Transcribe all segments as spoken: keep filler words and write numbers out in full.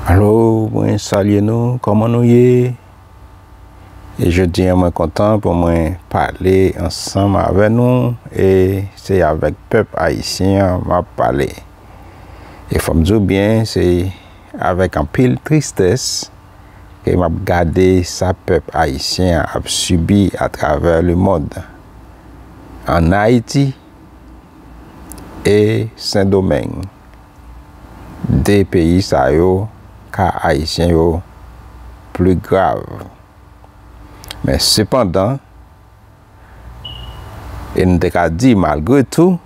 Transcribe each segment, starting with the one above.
Alo, mwen salye nou, kòman nou ye? E jodi a mwen kontan pou mwen pale ansanm avè nou, e se avèk pèp ayisyen an m ap pale. E fò m di w byen, se avèk anpil tristès ke m ap gade sa pèp ayisyen an ap sibi atravè lemonn, ann Ayiti e Sendomeng. De peyi sa yo, ka ayisyen yo pli grav. Men sepandan, e n te ka di malgre tou,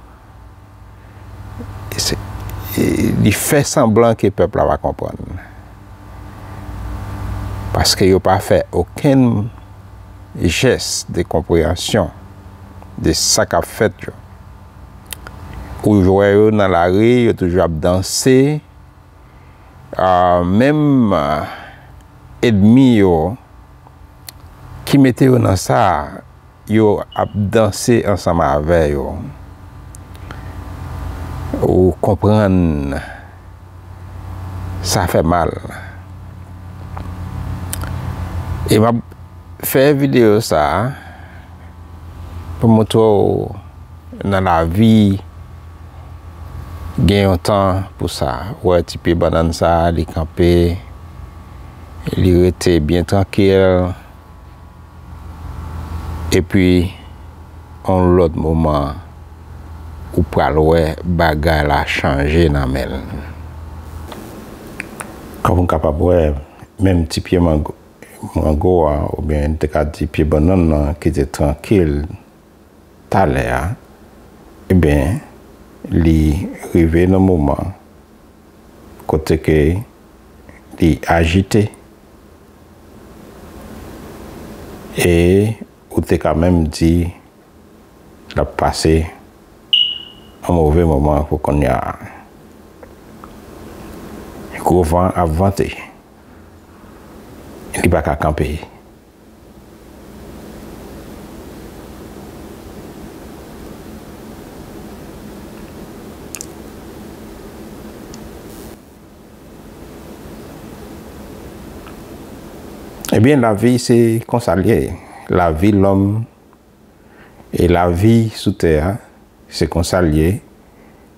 se, e, li fè sanblan ke pèp la pa konprann. Paske yo pa fè okenn jès de konpreyansyon de sa k ap fèt yo. Ou wè yo nan lari, yo toujou ap danse. Ah, menm, ah, ènmi yo ki mete yo nan sa, yo ap danse ansanm avè yo. Ou konprann, sa fè mal. E m ap fè videyo sa a pou montre w nan lavi gen yon tan pou sa. Ou wè ti pye bannann sa a, li kanpe, li rete byen trankil. Epi, yon lòt moman, ou pral wè bagay la chanje nan men l. Kòm ou kapab wè, menm ti pye mango, mango a, oubyen n te ka di pye bannann nan ki te trankil talè a, ebyen, li rive nan moman kote ke li ajite. E ou te ka menm di l ap pase yon move moman pou kounye a. Gwo van ap vante. Li pa ka kanpe. Ebyen, lavi se konsa l ye. Lavi lòm e lavi sou tè a, se konsa l ye.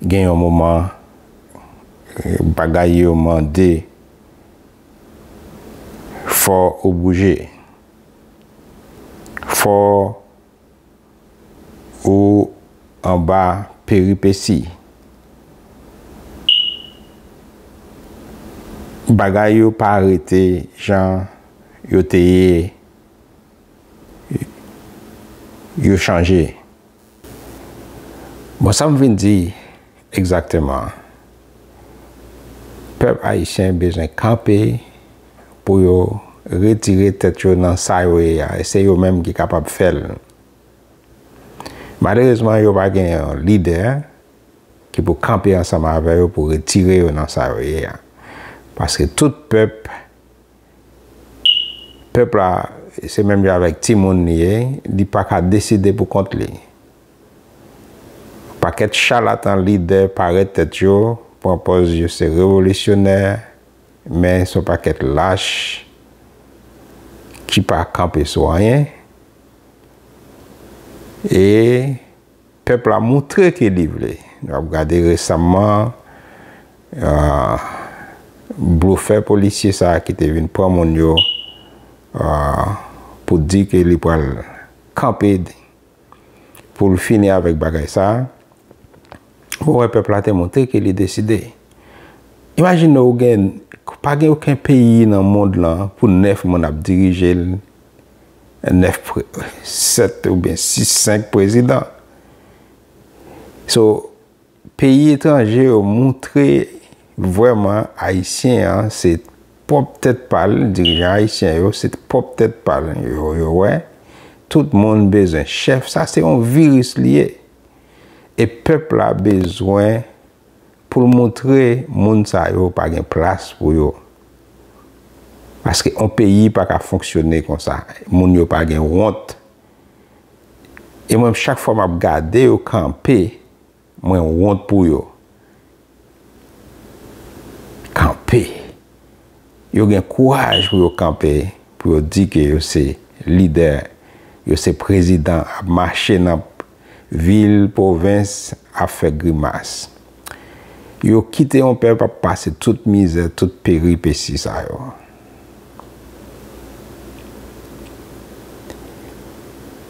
Gen yon moman, eh, bagay yo mande fò ou bouje. Fò ou anba peripesi. Bagay yo pa rete jan yo te ye, yo chanje. Bon, sa m vin di egzakteman, pèp ayisyen bezwen kanpe pou yo retire tèt yo nan sa yo ye a, e se yo menm ki kapab fè l. Malerezman, yo pa gen yon lidè ki pou kanpe ansanm avè yo pou retire yo nan sa yo ye a. Paske tout pèp, pèp la, se menm jan avèk timoun li ye, li pa ka deside pou kont li. Pakèt chalatan lidè parèt tèt yo, pran pòz yo se revolisyonè, men se yon pakèt lach ki pa kanpe sou anyen. E pèp la moutre ke li vle. Nou ap gade resamman, ah, blofè polisye sa a ki te vin pran moun yo, ah, pou di ke li pral kanpe pou l fini avèk bagay sa a. Ou wè pèp la te montre ke li deside. Imajine w gen, pa gen okenn peyi nan mond lan pou nèf moun ap dirije l, nèf pre-, sèt oubyen sis, senk prezidan. So, peyi etranje yo moutre vrèman ayisyen an se pwòp tèt pa l, dirijan ayisyen yo, se pwòp tèt pa l yo, yo wè. Tout moun bezwen chèf, sa se yon viris li ye. E pèp la bezwen pou l moutre moun sa yo pa gen plas pou yo. Paske yon peyi pa ka fonksyone konsa. Moun yo pa gen wont. E mwen, chak fwa m ap gade yo kanpe, mwen wont pou yo. Kanpe. yo gen kouraj pou yo kanpe, pou yo di ke yo se lidè, yo se prezidan, ap mache nan vil, pwovens, ap fè grimas. Yo kite yon pèp ap pase tout mizè, tout peripesi sa yo.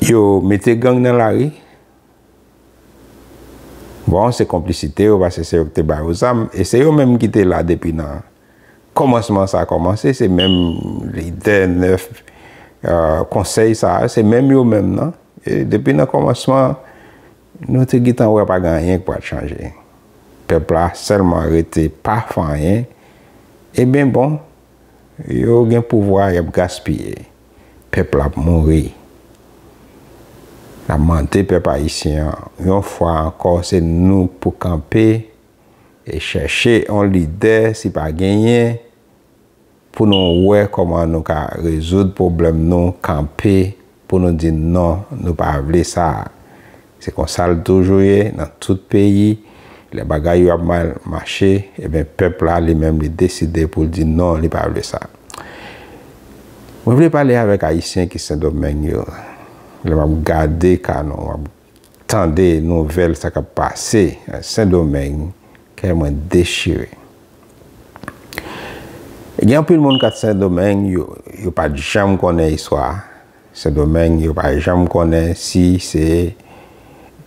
Yo mete gang nan lari. Bon, se konplisite yo, paske se yo ki te ba yo zam, e se yo menm ki te la depi nan kòmansman sa kòmanse, se menm lidè nèf, euh, konsèy sa, se menm yo menm nan. E depi nan kòmansman, nou te gentan wè pa gen anyen ki pral chanje. Pèp la sèlman rete pa fè anyen. Ebyen bon, yo gen pouvwa, y ap gaspiye. Pèp la ap mouri. N ap mande pèp ayisyen an, yon fwa ankò, se nou pou kanpe e chèche yon lidè, si pa genyen, pou nou wè kòman nou ka rezoud pwoblèm nou, kanpe pou nou di non, nou pa vle sa. Se konsa l toujou ye nan tout peyi. Lè bagay yo ap mal mache, ebyen, pèp la li menm li deside pou l di non, li pa vle sa. Mwen vle pale avèk Ayisyen ki Sendomeng yo. Lè m ap gade ka nou, m ap tande nouvèl sa k ap pase Sendomeng, kè mwen dechire. Gen anpil moun k ap Sendomeng, yo, yo pa t janm konnen istwa Sendomeng, yo pa janm konnen si se,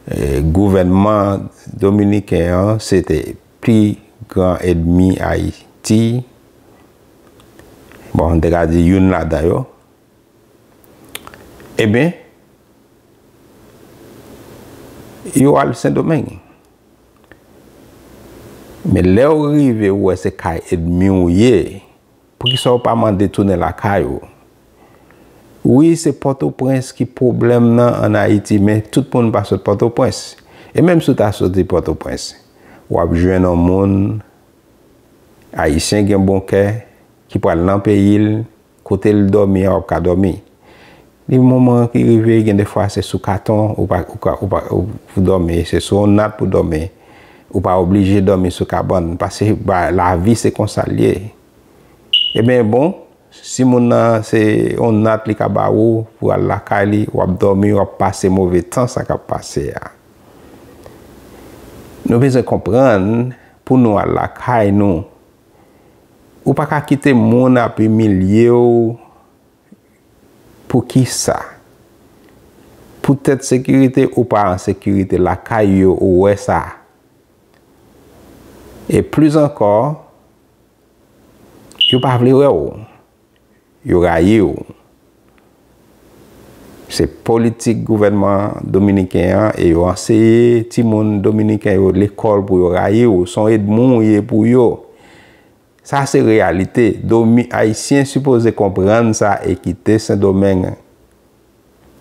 eh, gouvènman dominiken an se te pi gran ènmi Ayiti. Bon, m te ka di youn ladan yo. Ebyen, yo al Sendomeng. Men lè w rive, ou wè se kay ènmi w ye, poukisa w pa mande tounen lakay ou? Wi, se Pòtoprens ki pwoblèm nan ann Ayiti, men tout moun pa sot Pòtoprens. E menm si w ta soti Pòtoprens, w ap jwenn yon moun, Ayisyen gen bon kè, ki pral nan peyi l, kote l dòmi a, w ap ka dòmi. Li moman ki rive, gen de fwa se sou katon, ou pa, ou ka, ou pa, ou, ou dòmi, se sou yon nat pou dòmi. Ou pa oblije dòmi sou kabann, paske ba, lavi se konsa l ye. Ebyen, bon, si moun nan se yon nat li ka ba ou, pou al lakay li, w ap dòmi, w ap pase move tan sa k ap pase a. Nou bezwen konprann, pou nou al lakay nou, ou pa ka kite moun ap imilye w. Poukisa? Poutèt sekirite, ou pa an sekirite lakay yo, ou wè sa. E plis ankò, yo pa vle wè w. Yo rayi w. Se politik gouvènman dominiken an, e yo anseye timoun dominiken yo lekòl pou yo rayi w. Se yon ènmi w ye pou yo. Sa se reyalite. Domi-, Ayisyen sipoze konprann sa e kite Sendomeng.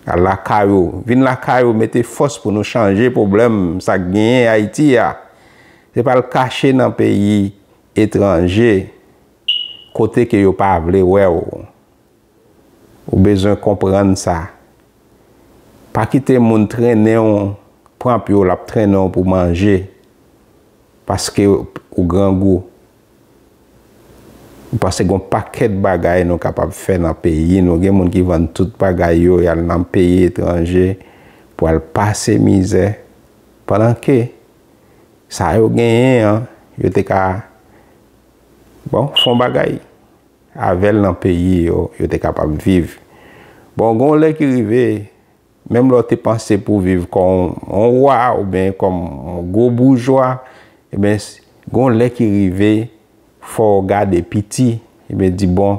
Al lakay ou. Vin lakay ou, mete fòs pou nou chanje pwoblèm sa k genyen Ayiti a. Se pa al kache nan peyi etranje, kote ke yo pa vle wè w. Ou bezwen konprann sa. Pa kite moun trennen w, pran pye w, l ap trennen w pou manje. Paske ou grangou. Ou panse gen yon pakèt bagay nou kapab fè nan peyi nou. Gen moun ki vann tout bagay yo, y al nan peyi etranje pou al pase mizè. Pandan ke sa yo genyen an, yo te ka, bon, fè yon bagay avè l nan peyi yo, yo te kapab viv. Bon, gen yon lè ki rive, menm lè w te panse pou w viv kòm yon wa oubyen kòm yon gwo boujwa, ebyen, s-, gen yon lè ki rive, fò w gade piti, ebyen, di, bon,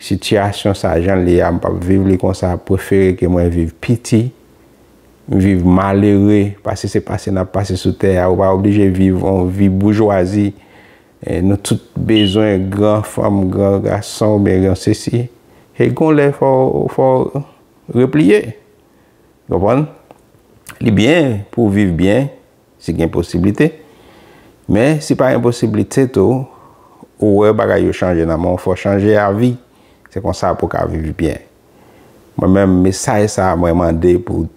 sitiyasyon sa, jan l ye a, m p ap viv li konsa, prefere ke mwen viv piti, m viv malere, pase se pase n ap pase sou tè a, ou pa oblije viv yon vi boujwazi. E nou tout bezwen gran fanm, gran gason, oubyen gran sesi. E gon lè fò, fò repliye. Konprann? Li byen pou w viv byen, si gen posiblite. Men, si pa gen posiblite tou, ou wè bagay yo chanje nan men w, fò w chanje avi. Se konsa pou w ka viv byen. Mwen menm, mesaj sa a, mwen mande pou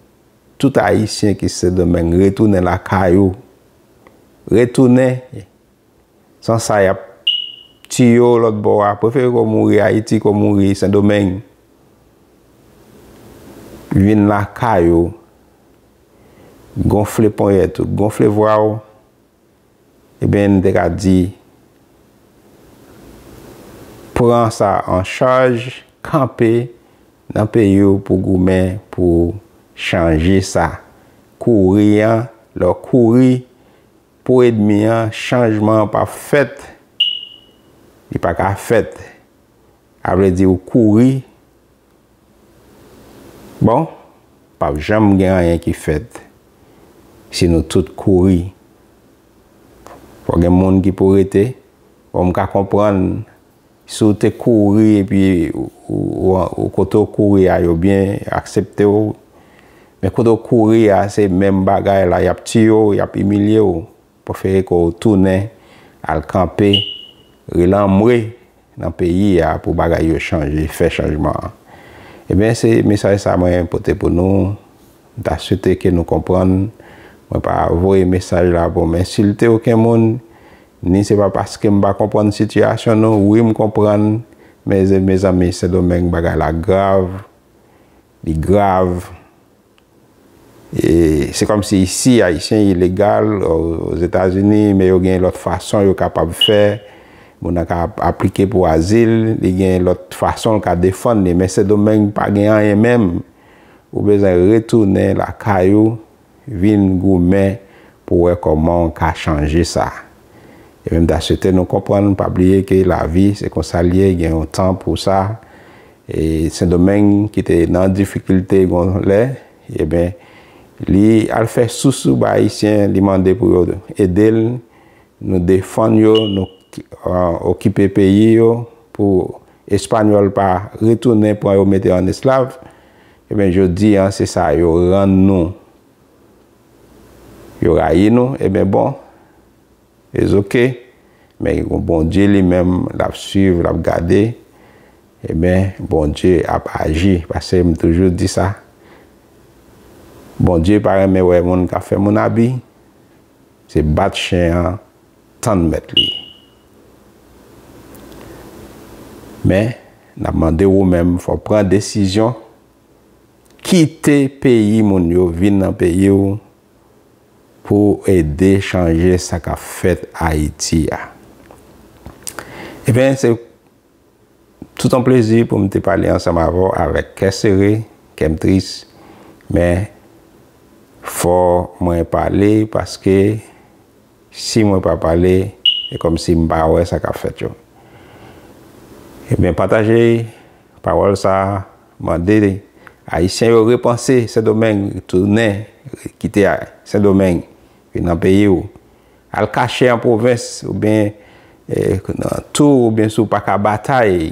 tout Ayisyen ki Sendomeng, retounen lakay ou. Retounen. San sa, y ap tiye w lòt bò a, prefere ke w mouri Ayiti ke w mouri Sendomeng. Vin lakay ou, gonfle ponyèt ou, gonfle vwa w, ebyen, n te ka di, pran sa an chaj, kanpe nan peyi w pou goumen pou chanje sa. Kouri an, lè w kouri pou ènmi an, chanjman an p ap fèt. Li pa ka fèt. A vle di ou kouri. Bon, p ap janm gen anyen ki fèt si nou tout kouri. Fò gen moun ki pou rete. Bon, m ka konprann si w te kouri epi ou, ou, ou, ou kote w kouri a yo byen aksepte w. Men kote w kouri a, se menm bagay la, y ap tiye w, y ap imilye w. Prefere ke w tounen al kanpe, rele anmwe nan peyi a pou bagay yo chanje, fè chanjman an. Ebyen, se mesaj sa mwen pote pou nou. M ta swete ke nou konprann. Mwen pa voye mesaj la pou m ensilte okenn moun, ni se pa paske m pa konprann sitiyasyon nou. Wi, m konprann, men mezanmi, Sendomeng bagay la grav. Li grav. E se kòmsi isi, Ayisyen ilegal, o, Ozetazini, men yo gen lòt fason yo kapab fè. Moun nan ka ap-, aplike pou azil, li gen lòt fason l ka defann li. Men Sendomeng pa gen anyen menm. Ou bezwen retounen lakay ou, vin goumen pou wè kòman w ka chanje sa. E menm ta swete nou konprann, pa bliye ke lavi, se konsa l ye, gen yon tan pou sa. E Sendomeng ki te nan difikilte yon lè, ebyen, li al fè sousou ba Ayisyen, li mande pou yo ede l, nou defann yo, nou, eh, okipe peyi yo, pou Espanyòl pa retounen pran yo mete an esklav. Ebyen, jodi an, se sa yo rann nou. Yo rayi nou, ebyen, bon, it's ok. Men Bondye li menm, l ap swiv, l ap gade. Ebyen, Bondye ap aji. Paske m toujou di sa. Bondye pa renmen wè moun k ap fè moun abi. Se bat chen an, tann mèt li. Men, n ap mande w ou menm, fò w pran desizyon, kite peyi moun yo, vin nan peyi w pou w ede chanje sa k ap fèt Ayiti a. Ebyen, se tout yon plezi pou m te pale ansanm avè w avèk kè sere, kè m tris, men fò mwen pale paske si mwen pa pale, e kòmsi m pa wè sa k ap fèt yo. Ebyen, pataje pawòl sa a, mande Ayisyen yo repanse Sendomeng, tounen, kite a-, Sendomeng, vin nan peyi w. Al kache an pwovens, oubyen, eh, nan tou, oubyen si w pa ka batay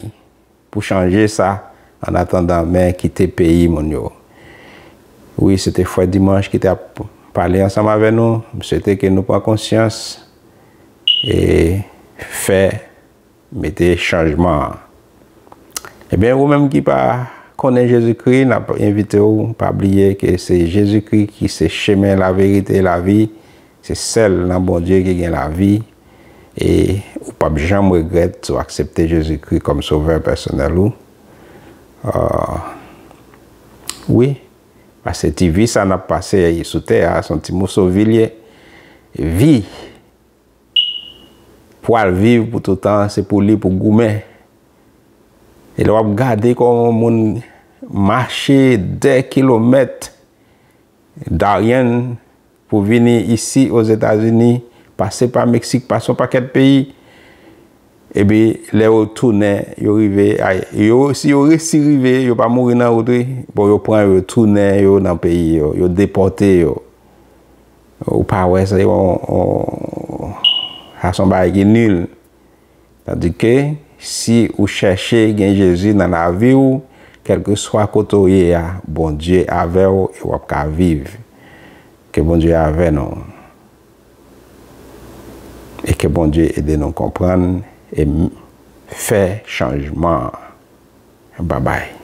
pou chanje sa, annatandan, men kite peyi moun yo. Wi, se te Frè Dimanch ki t ap pale ansanm avè nou. M swete ke nou pran konsyans e fè, mete chanjman an. Ebyen, ou menm ki pa konnen Jezikri, n ap envite w, pa bliye ke se Jezikri ki se chemen, laverite, lavi. Se sèl nan Bondye ki gen lavi. E ou p ap janm regrèt si w aksepte Jezikri kòm Sovè pèsonèl ou. Ah, wi, paske ti vi sa n ap pase sou tè a, se yon ti moso vi l ye. Vi pou al viv pou toutan, se pou li pou goumen. E lè w ap gade kòman yon moun mache dè kilomèt, Darien, pou vini isi Ozetazini, pase pa Meksik, pase yon pakèt peyi, epi lè yo tounen, yo rive, ay, yo, si yo resi rive, yo pa mouri nan wout, wi. Bon, yo pran yo, yo tounen yo nan peyi yo, yo depòte yo. Ou pa wè se yon, yon, sa se yon bagay ki nil. Tandike, si ou chèche gen Jezi nan lavi w, kèlkeswa kote w ye a, Bondye avè w e w ap ka viv. Ke Bondye avè nou. E ke Bondye ede nou konprann e m-, fè chanjman an. Babay.